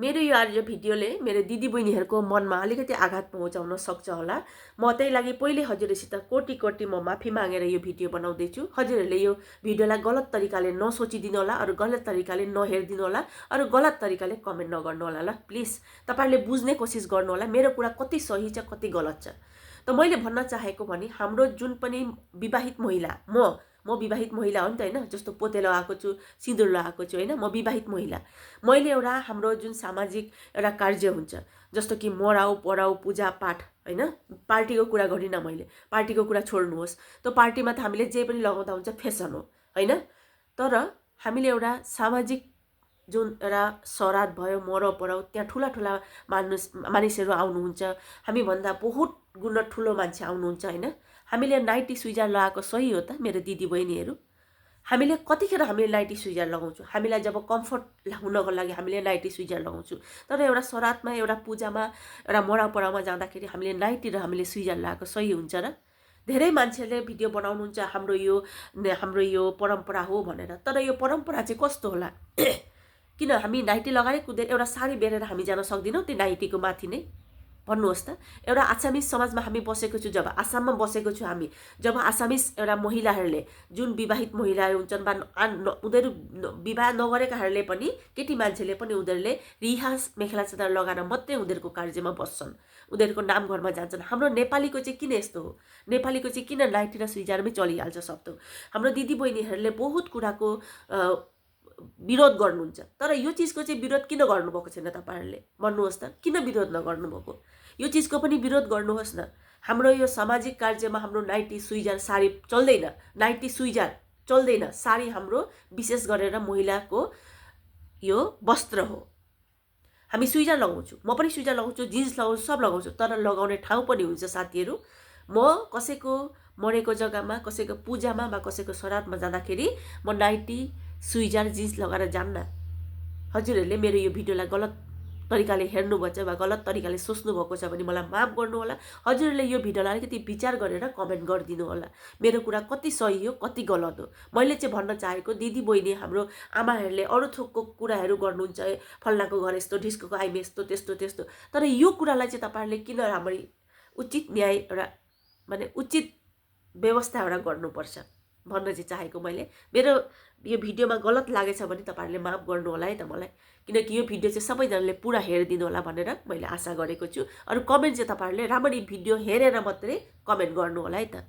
मेरो यो भिडियोले मेरो दिदीबहिनीहरूको मनमा अलिकति आघात पहुँचाउन सक्छ होला। म त्यही लागि पहिले हजुरसित कोटी कोटी म माफी मागेर यो भिडियो बनाउँदैछु। हजुरहरूले यो भिडियोलाई गलत तरिकाले नसोचिदिनु होला, अरू गलत तरिकाले नहेरिदिनु होला, अरू गलत तरिकाले कमेन्ट नगर्नु होला ल। प्लिज तपाईँहरूले बुझ्ने कोसिस गर्नु होला मेरो कुरा कति सही छ कति गलत छ। त मैले भन्न चाहेको भने हाम्रो जुन पनि विवाहित महिला, म विवाहित महिला हो नि त हैन, जस्तो पोते लगाएको छु, सिन्दुर लगाएको छु हैन, म विवाहित महिला। मैले एउटा हाम्रो जुन सामाजिक एउटा कार्य हुन्छ, जस्तो कि मराउ पराउ पूजा पाठ हैन, पार्टीको कुरा गरिनँ मैले, पार्टीको कुरा छोड्नुहोस्। त्यो पार्टीमा त हामीले जे पनि लगाउँदा हुन्छ, फेसन हो हैन। तर हामीले एउटा सामाजिक जुन एउटा सराद भयो, मराउ पराउ, त्यहाँ ठुला ठुला मानिसहरू आउनुहुन्छ, हामीभन्दा बहुत गुण ठुलो मान्छे आउनुहुन्छ हैन। हामीले नाइटी स्विजार लगाएको सही हो त मेरो दिदी बहिनीहरू? हामीले कतिखेर हामीले नाइटी स्विजार लगाउँछौँ? हामीलाई जब कम्फर्ट हुनको लागि हामीले नाइटी स्विजार लगाउँछौँ। तर एउटा सरादमा, एउटा पूजामा, एउटा मराउपराउमा जाँदाखेरि हामीले नाइटी र हामीले स्विजार लगाएको सही हुन्छ र? धेरै मान्छेले भिडियो बनाउनुहुन्छ हाम्रो यो परम्परा हो भनेर। तर यो परम्परा चाहिँ कस्तो होला? किन हामी नाइटी लगाएर कुदेर एउटा साडी बेरेर हामी जान सक्दैनौँ त्यो नाइटीको माथि नै? भन्नुहोस् त। एउटा आसामिस समाजमा हामी बसेको छु, जब आसाममा बसेको छु हामी, जब आसामिस एउटा महिलाहरूले, जुन विवाहित महिलाहरू हुन्छन् वा उनीहरू विवाह नगरेकाहरूले पनि, केटी मान्छेले पनि उनीहरूले रिहा मेखेला चादर लगाएर मात्रै उनीहरूको कार्यमा बस्छन्, उनीहरूको नाम घरमा जान्छन्। हाम्रो नेपालीको चाहिँ किन यस्तो हो? नेपालीको चाहिँ किन नाइटी र स्विजारमै चलिहाल्छ सक्दो? हाम्रो दिदीबहिनीहरूले बहुत कुराको विरोध गर्नुहुन्छ। तर यो चिजको चाहिँ विरोध किन गर्नुभएको छैन तपाईँहरूले? भन्नुहोस् त, किन विरोध नगर्नुभएको? यो चिजको पनि विरोध गर्नुहोस् न। हाम्रो यो सामाजिक कार्यमा हाम्रो नाइटी स्विजार साडी चल्दैन, नाइटी स्विजार चल्दैन। साडी हाम्रो विशेष गरेर महिलाको यो वस्त्र हो। हामी स्विजार लगाउँछौँ, म पनि स्विजार लगाउँछु, जिन्स लगाउँछु, सब लगाउँछु। तर लगाउने ठाउँ पनि हुन्छ साथीहरू। म कसैको मरेको जग्गामा, कसैको पूजामा वा कसैको श्राद्धमा जाँदाखेरि म नाइटी स्विजार जिन्स लगाएर जान्न। हजुरहरूले मेरो यो भिडियोलाई गलत तरिकाले हेर्नुभएको छ वा गलत तरिकाले सोच्नु भएको छ भने मलाई माफ गर्नु होला। हजुरहरूले यो भिडियोलाई अलिकति विचार गरेर कमेन्ट गरिदिनु होला मेरो कुरा कति सही हो कति गलत हो। मैले चाहिँ भन्न चाहेको, दिदी बहिनी हाम्रो आमाहरूले अरू थोकको कुराहरू गर्नुहुन्छ, फल्नाको घर यस्तो, ढिस्कोको आइमे यस्तो, त्यस्तो त्यस्तो। तर यो कुरालाई चाहिँ तपाईँहरूले किन राम्ररी उचित न्याय एउटा माने उचित व्यवस्था एउटा गर्नुपर्छ भन्न चाहिँ चाहेको मैले। मेरो यो भिडियोमा गलत लागेछ भने तपाईँहरूले माफ गर्नु होला है त मलाई, किनकि यो भिडियो चाहिँ सबैजनाले पुरा हेरिदिनु होला भनेर मैले आशा गरेको छु। अरू कमेन्ट चाहिँ तपाईँहरूले राम्ररी भिडियो हेरेर मात्रै कमेन्ट गर्नु होला है त।